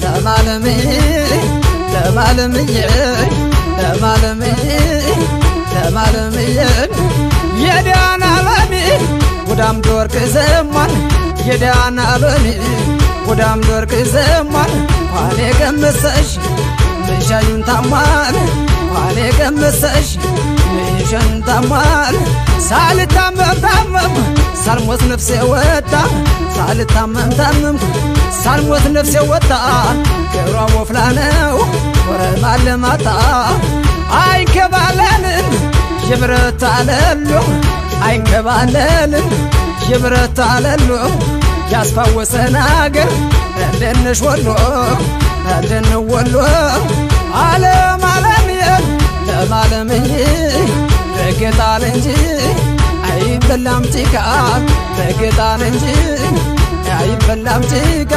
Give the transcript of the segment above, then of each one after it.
ለማለምዬ ለማለምዬ ለማለምዬ የዳና ሎሚ ጉዳም ዶርቅ ዘሟል የዳና ሎሚ ጉዳም ዶርቅ ዘሟል ኳኔ ቀመሰሽ ምሻዩን ታሟል ኳኔ ቀመሰሽ ምሻዩን ታሟል ሳልታመም ታመም ሳልሞት ነፍሴ ወጣ ሳልታመም ታመምኩ ሳልሞት ነፍሴ ወጣ ገብሯ ወፍላ ነው ወረማ ለማጣ አይንከባለልም የብረት አለሉ አይንከባለልም የብረት አለሉ ያስፋወሰን አገር እንደነሽ ወሎ እንደን ወሎ አለም አለምዬ ለማለምዬ በጌጣል እንጂ አይበላም ጭቃ በጌጣል እንጂ አይበላም ጭቃ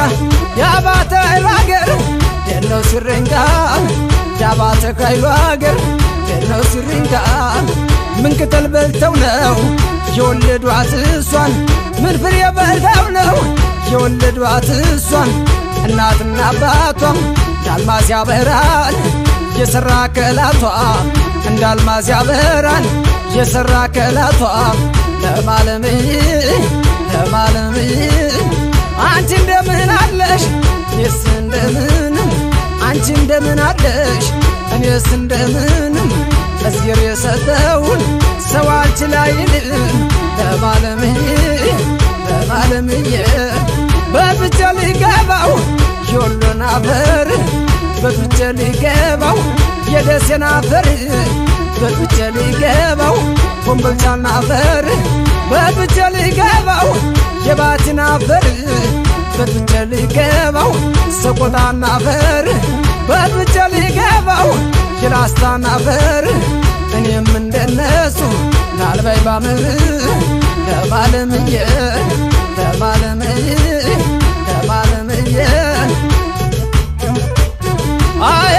ያባተ ኃይሉ አገር ደነው ሲሪንጋ ያባተ ኃይሉ አገር ደነው ሲሪንጋ ምን ቅጠል በልተው ነው የወለዷት እሷን ምን ፍሬ በልተው ነው የወለዷት እሷን እናትና አባቷም እንዳልማዝ ያበራል የሰራ ከላቷ እንዳልማዝ ያበራል የሰራ ከላቷ ለማለምዬ ለማለምዬ አንቺ እንደምን አለሽ እኔስ እንደምንም አንቺ እንደምን አለሽ እኔስ እንደምንም እዝጌር የሰጠውን ሰው አልችላይልም ለማለምዬ ለማለምዬ በፍቼ ሊገባው የወሎን አፈር በፍቼ ሊገባው የደሴን አፈር በፍቼ ሊገባው ኮምቦልቻን አፈር በፍቼ ሊገባው የባቲን አፈር በፍቼ ሊገባው ሰቆጣን አፈር በፍቼ ሊገባው የላስታን አፈር እኔም እንደነሱ ናልባይ ባምር ለማለምዬ ለማለምዬ ለማለምዬ አይ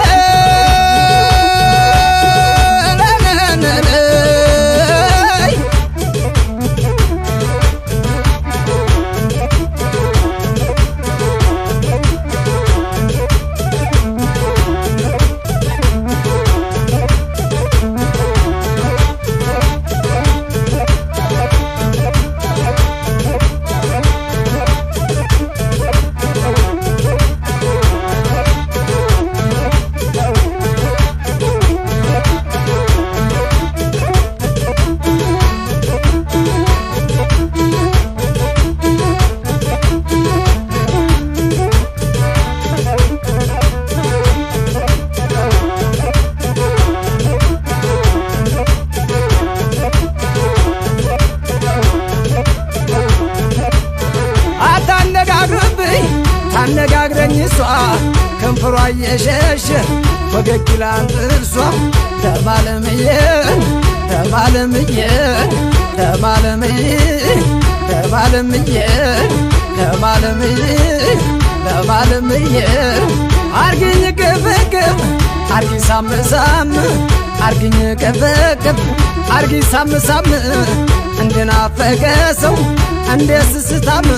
አታነጋግርብኝ ታነጋግረኝ እሷ ከንፈሯ እየሸሸ ፈገግ ይላል ጥርሷ ለማለምዬ ለማለምዬ ለማለምዬ ለማለምዬ ለማለምዬ ለማለምዬ አርግኝ ቅፍቅፍ አርጊ ሳም ሳም አርግኝ ቅፍቅፍ አርጊ ሳም ሳም እንደናፈቀ ሰው እንደ ስስታም።